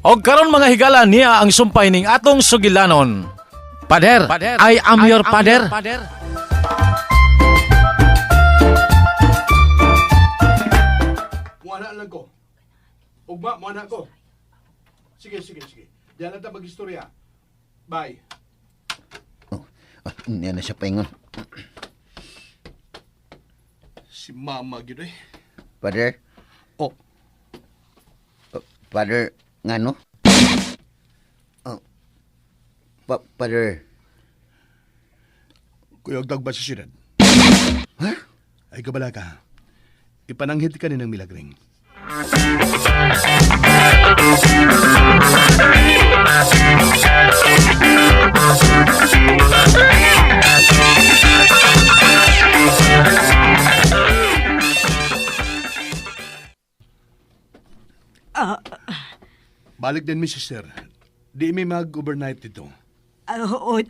Og karon, mga higala, niya ang sumpay ning atong sugilanon. Pader, I am your pader. Muana lang ko. Ugma, muana ko. Sige, sige, sige. Diyan lang ta mag-istorya. Bye. Oh, ah, niya na siya paingon. Si Mama gyud eh. Father, Oh, oh, Father, ngano? Oh, Father, kuyog dagba sa syudad. Ha? Ay kabala ka. Ipananghit ka ni ng milagring. Balik din mi, sister. Di mi mag-overnight dito.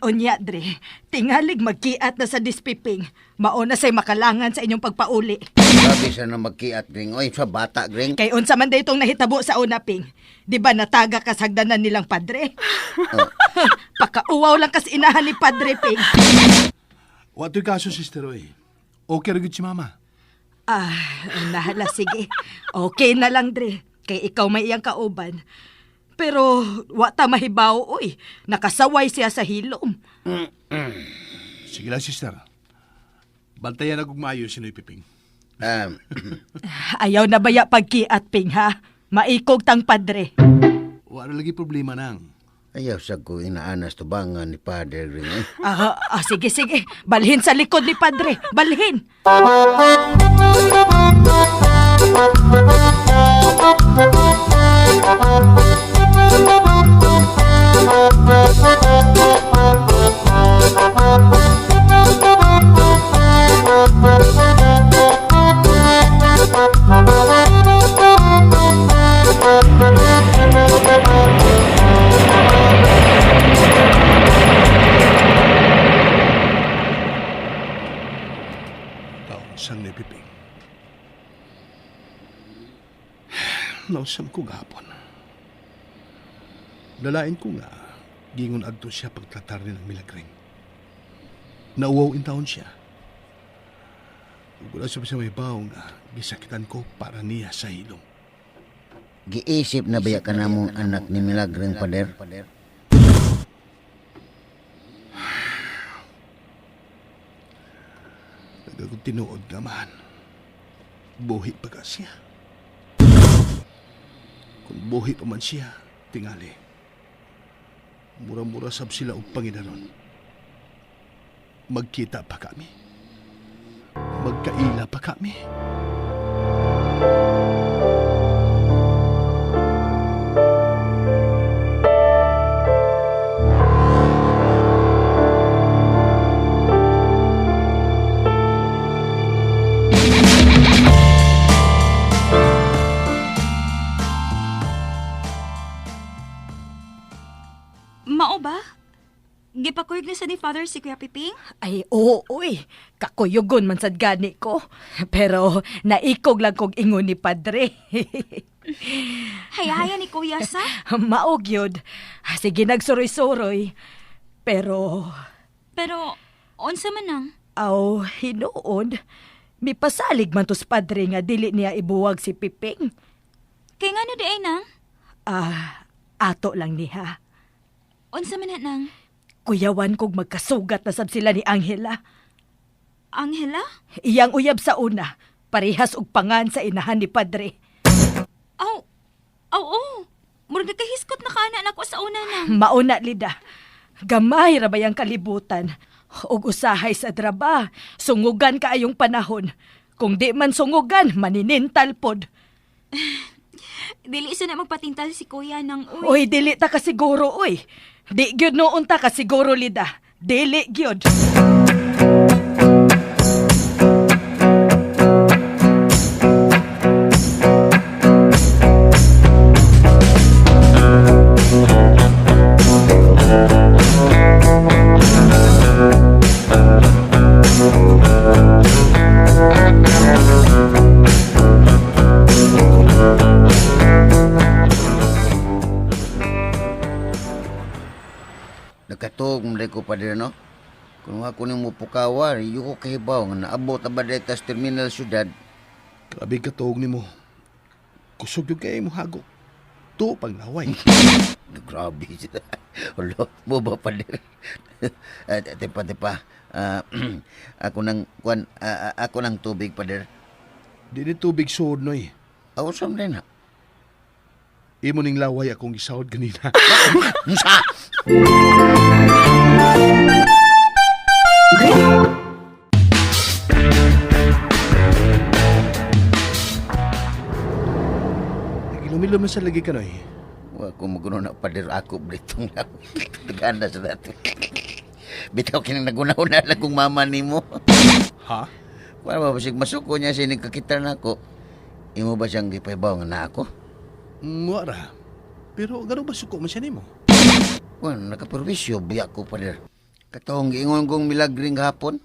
Unya, Dre. Tingalig magkiat na sa dispiping. Mauna say makalangan sa inyong pagpauli. Grabe sa na magkiat, Gring. Oy, sa bata, Gring. Kay unsa man daytong nahitabo sa una, Ping. Di ba nataga ka sa hagdanan nilang padre? Pakauwaw lang kas inahan ni Padre, Ping. Wato'y kaso, sister, oy. Okay ra gyud si Mama. Ah, nahala, sige. Okay na lang, Dre. Kay ikaw may iyang kauban. Pero wa ta mahibaw, oy. Nakasaway siya sa hilom. Sige lang, sister. Bantayan na kung maayo si Noy Piping. Ayaw na baya pagkiat, Ping, ha? Maikog tang padre. Wala lagi problema nang. Ayaw sa ko inaanas to bangan ni Father, Gring. Eh. Ah, sige, sige. Balhin sa likod ni padre. Balhin. Taon sang ni Piping. Nausam ko gapon. Lalain ko nga, gingon adto siya pagtratar ni ng milagring. Nauwaw in taon siya. Ug wala siya may baw nga gisakitan ko para niya sa hilom. Giisip na baya ka na mong anak ni Milagring, Father? Nagagong tinuod nga man. Buhi pa ka siya. Kung buhi pa man siya, tingali. Mura-mura sab sila og Panginoon. Magkita pa kami. Magkaila pa kami. Mao ba? Gipakuyog na sa ni Father si Kuya Piping? Ay, oo, oy. Kakuyugon man sad gani ko. Pero naikog lang kog ingon ni padre. Hayahaya ni Kuya sa? Maog yun. Sige, nagsuroy-suroy. Pero, Pero, unsa man nang? aw, hinuon. Mipasalig man tos padre nga dili niya ibuwag si Piping. Kay ngano di ay nang? Ah, ato lang niya. Unsa man na nang? Kuyawan kog magkasugat na sab sila ni Angela. Angela? Iyang uyab sa una, parehas og pangan sa inahan ni padre. Aw, aw, oh. Murag nagkahiskot na ka na nako sa una nang. Mauna, Lida. Gamay ra bayang kalibutan. Og usahay sa draba, sungugan kaayong panahon. Kung di man sungugan, maninintal pod. Dili sa na magpatintal si Kuya nang uy. Uy, dili ta kasiguro, uy. Di gyud noon ta kasiguro, Lida. Dili gyud. Tuog man ko, pader, no? Kung ako nimo pukawa, iyo ko kahibaw nga naabot na ba dito sa terminal syudad. Grabe ka tuog nimo. Kusog yung kay mo hago. Tuo pag laway. Grabe siya. Ulo, mo ba, pader? Ah, Tepa, tepa. Ah, ako nang, kwan, ako nang tubig, pader. Di ni tubig suod, Noy. Aw, saan rin ha? Imo ning laway akong gisahod ganina. Unsa? Nagilumilum na sa lagi ka, Noy. Wa ko maguno na pader ako britong laway. Tagana sa dato. Bitaw kinang naguna-una lang kung mama nimo. Ha? Wala ba basig masuko niya sining kakita na ako. Imo ba siyang gipahibaw nga na ako? Wara. Pero gano ba suko man siya nimo? Well, nakaperwisyo biya ko pader. Katong giingon kong milagring hapon.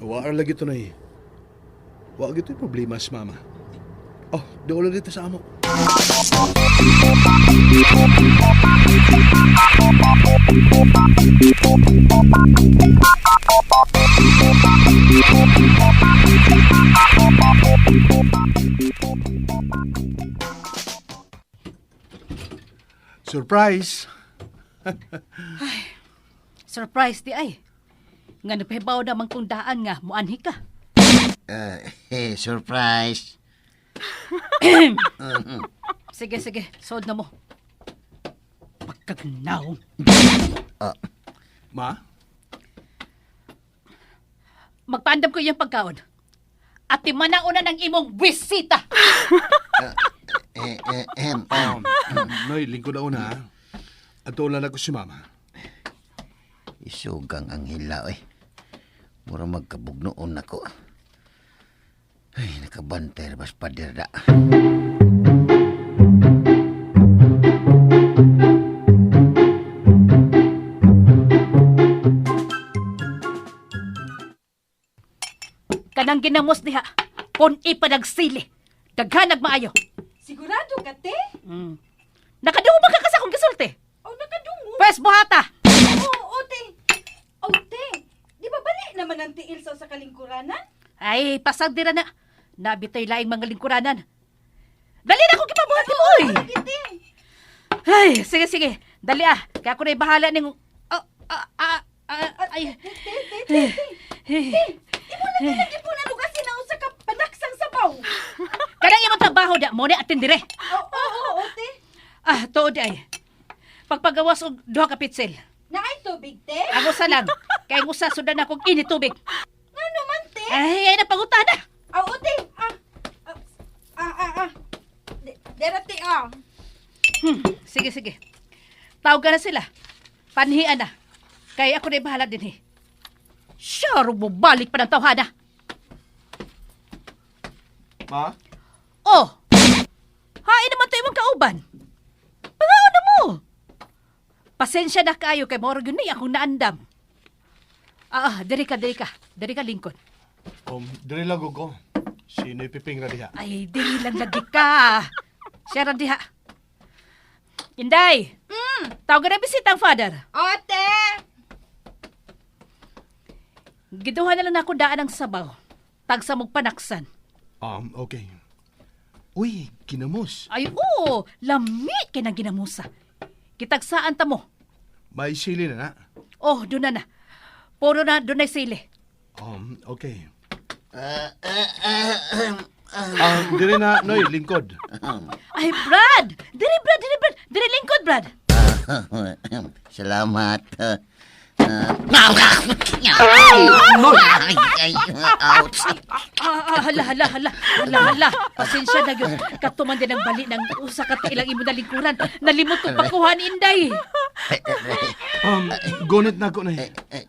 Wara lagi to, Noy. Wa gito problema sa mama. Oh, doon lang dito sa amo. Surprise! Surprise di ay. Nga napahibaw naman kung daan nga, muanhi ka. Eh, surprise. Sige, sige, sood na mo. Pagkagnaw. Ma? Magpaandam ko iyang pagkaon. At timanauna ng imong bisita. Eh, eh, ehem. Noy, lingkod ako na ha. Ato lang ako si Mama. Isugang ang hila, eh. Mura magkabugnoon ako. Ay, nakabantay bas pader da. Kanang ginamos diha, pun ipanagsili. Daghan nagmaayo. Sigurado ka, te? Nakadungo ba ka kasi akong gisulti? Oh, nakadungo. Pwes buhata. Oo, oh, te. Oh, te. Di ba bali naman ang tiil sa usa ka lingkuranan? Ay, pasag dira na. Nabitay laing mga lingkuranan. Dali na akong gipabuhat mo, oy! Lagi, te. Ay, sige, sige. Dali ah. Kaya ako na'y bahala ning... Ah, ah, ah, ah, ay. Te, te, te, te. Imo lagi lagi po na lugasin ang usa ka panaksang sabaw. Kanang imong trabaho da, mo ni atindire. Oo, oo, oo, te. Ah, tuod ay. Pagpagawas og duha ka pitsil. Naay tubig, te. Ang usa lang. Kay ang usa sudan akong init tubig. Ngano man, te? Ay, ay napangutana. Oo, te. Ah, ah, ah, ah. Dera, te, ah. Sige, sige. Tawag na sila. Panhian na. Kay ako na bahala din eh. Sure, balik pa ng tawhana. Ma? Oh! Hain naman to imong kauban. Pangaon na mo. Pasensya na kaayo kay moro gyud ni akong naandam. Ah, diri ka, diri ka. Diri ka lingkod. Dili lang ko. Sino ipiping ra diha? Ay, diri lang lagi ka. Siya ra diha. Inday. Tawag na bisita ang father. Oo, te. Giduha na lang ako daan ang sabaw. Tagsa mong panaksan. Okay. Uy, kinamos. Ay, oo, lami kay nang ginamusa. Kitagsaan ta mo. May sili na na. Oh, doon na na. Puro na doon na sili. Okay. Dili na, Noy, lingkod. Ay, Brad! Diri, Brad! Diri, Brad! Diri, lingkod, Brad! Salamat. Ay, ay, ouch. Ah, ah, hala, hala, hala, hala, hala. Pasensya na yun. Katuman din ang bali ng usa ka ilang imo na lingkuran. Nalimot ko pakuha ni Inday. Gunit na ako na Eh, eh,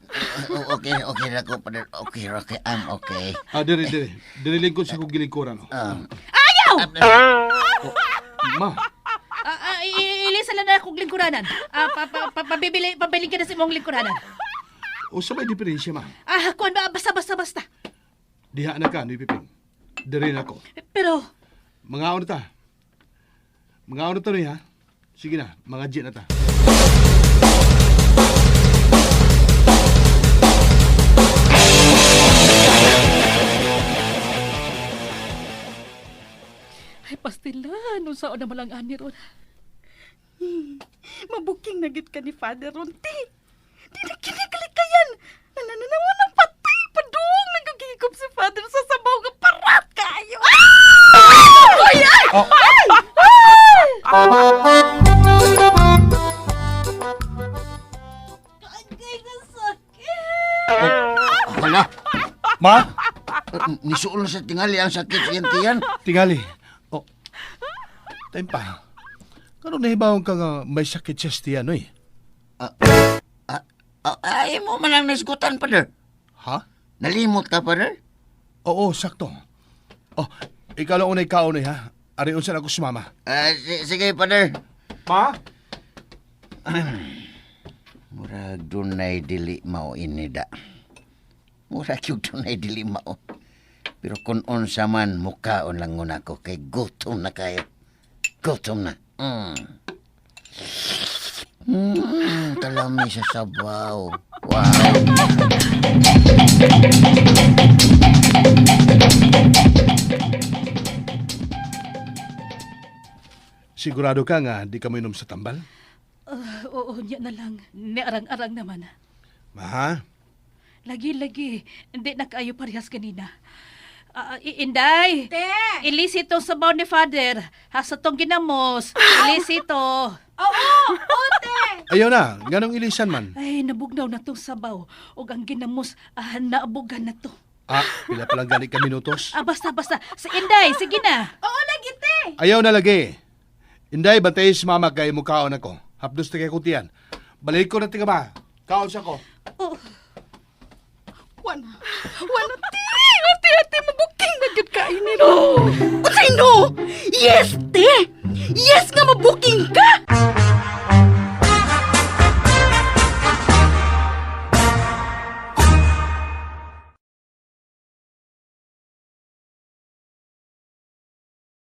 okay, okay na ko, pader. Okay, okay, I'm okay. Ah, dili, dili. Dili lingkod sa kong gilingkuran. Oh. Ayaw! Ma, Ah, ah, ilisa lang na akong lingkuranan. Ah, pa, pa, pa, pabibili, pabiling ka na sa imong lingkuranan. usa may diferensya, ma. Ah, kuan ba? Basta, basta, basta. Diha na ka, Noy Piping. Dili na ako. Pero, Mga ano ta? Mga ano ta, Noy, ha? Sige na, mga G na ta. Anong sao na malang ani ron? Mabuking na gid ka ni Father ron, te. Di na kinikalikayan. Nanananawa ng patay. Padung nagagigop si Father sa sabaw nga parat kayo. Ah! Ay, ay! Oh. Ay! Kagay na sakit. Hala, Ma? nisuol sa tingali ang sakit sa iyang tiyan. Tingali. Oh. Tempa. Karon nahibawon ka nga may sakit siya sa tiyan, oy. Ah, ay mo man ang nasgutan, Father. Ha? Nalimot ka, Father? Oo, sakto. Oh, ikaw lang unay kaon eh, ha? Ari unsa na ako si mama. Ah, sige, Father. Ma? Murag dunay dili mao inida. Murag yung dunay dili mao. Pero kung unsa man, mukaon lang ngun ako kay gutom na kayo. Gutom na. Kalami sa sabaw. Wow. Sigurado ka nga di ka mainom sa tambal? Ah, oo, niya na lang. Ni arang-arang naman. Ma, ha? Lagi-lagi. Hindi na kaayo parehas kanina. Ah, Inday! Te! Ilisi itong sabaw ni Father. Hasa tong ginamos. Ilisi ito. Oo! Oo, te! Ayaw na, ganong ilisan man. Ay, nabugnaw na tong sabaw. O ang ginamos, naabugan na to. Ah, pila palang gani ka minutos. Ah, basta, basta. Si Inday, sige na. Oo, lagi, te! Ayaw na lagi. Inday, bantay si mama kay mukaon ako. Hapdos ta kay kutiyan. Balik ko na tiga ba? Kaon sa ko. Oh, Wana. Wana, te! Ate, ate, mabuking na gyud kayo ni no. Unsay no? Yes, te! Yes nga mabuking ka!